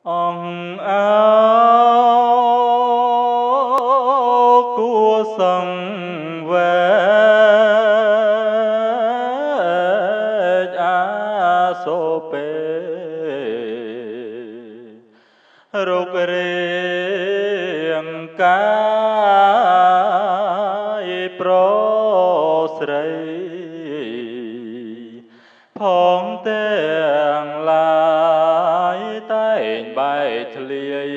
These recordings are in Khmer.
អង្គអើគួសង្វេចអាសូពេរុករេងកាយប្រុសស្រីផងទាំងឡាយតែងបែកធ្លាយ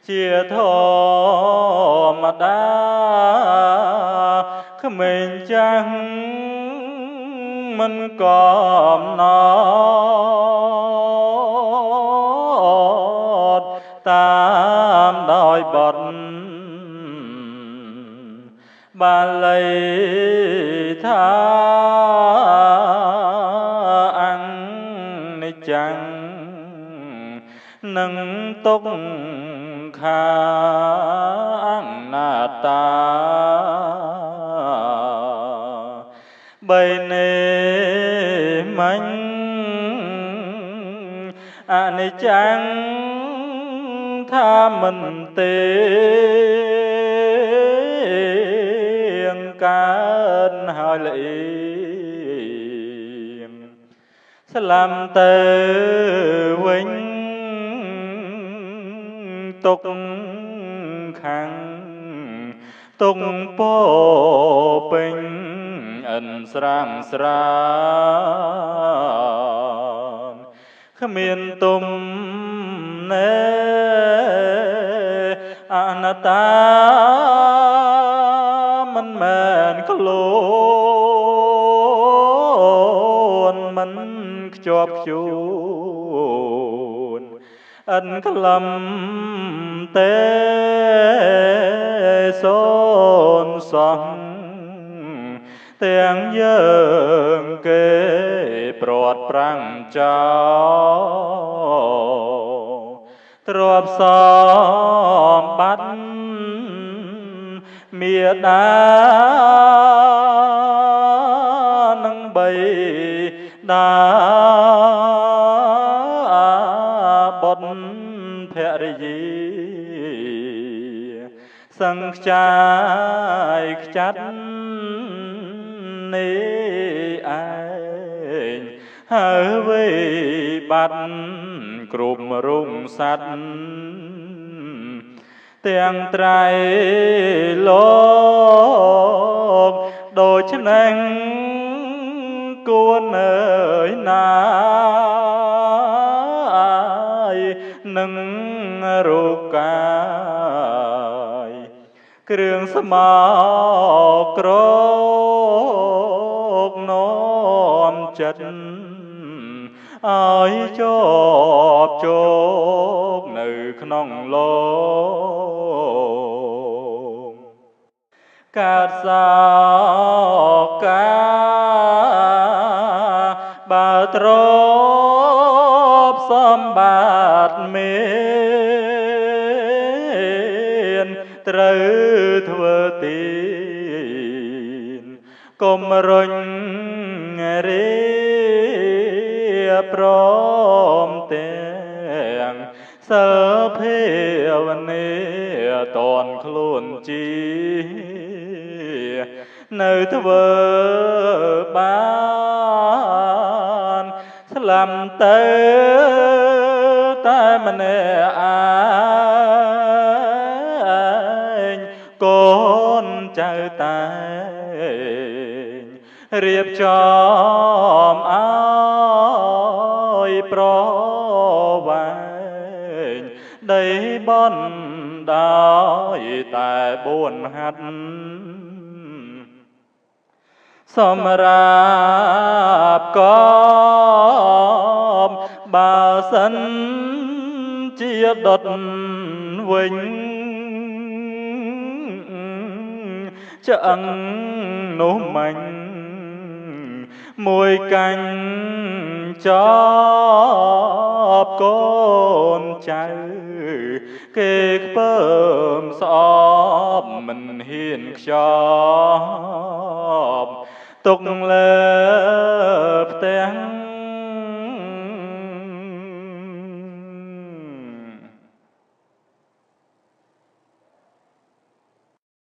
ជាធម្មតាក្មេងចាស់មិនកំណត់តាមដោយបទបាលីថាអនិច្ចំនឹងទុក្ខាអនត្តាបីនេមិញអនិច្ចំថាមិនទេកើតហើយលអៀងស្លាំទៅវិញទុកខាងទុកពោពេញអិនស្រាងស្រានគ្មានទុំណែអនត្តាមិនមែនខ្លួនមិនខ្ជាប់ខ្ជួនអិនក្លំទេសូនសងទាំងយើងគេប្រត់ប្រាំងចោលទ្របសម្បត្តិមេដានឹងបីដាបុត្រភរិយាសង្ខ្ចាយខ្ចាត់នេះឯងហើយវេបាត់គ្រប់រុងសត្វទាំងត្រៃលោកដូច្នេះគួរអើយណាយនឹងរូបកាយគ្រឿងស្មោក្រកនាំចិត្តឲ្យជាប់ជោគនៅក្នុងលោកកើតសោកាបើទ្រព្យសម្បត្តិមានត្រូវធ្វើទានកុំរុញរាព្រមទាំងសិលភាវនាតនខ្លួនជានៅធ្វើបានស្លាំទៅតែម្នាក់ឯងកូនចៅតែងរៀបចំឲ្យប្រវែងដីបនដោយតែ4ហាត់សម្រាប់កបបើសិនជាដុតវិញឆ្អឹងនោះមិញមួយកាញ់ចប់កូនចៅគេខ្ពើមស្អប់មិនហ៊ានខ្ចប់ទុកលើផ្ទះ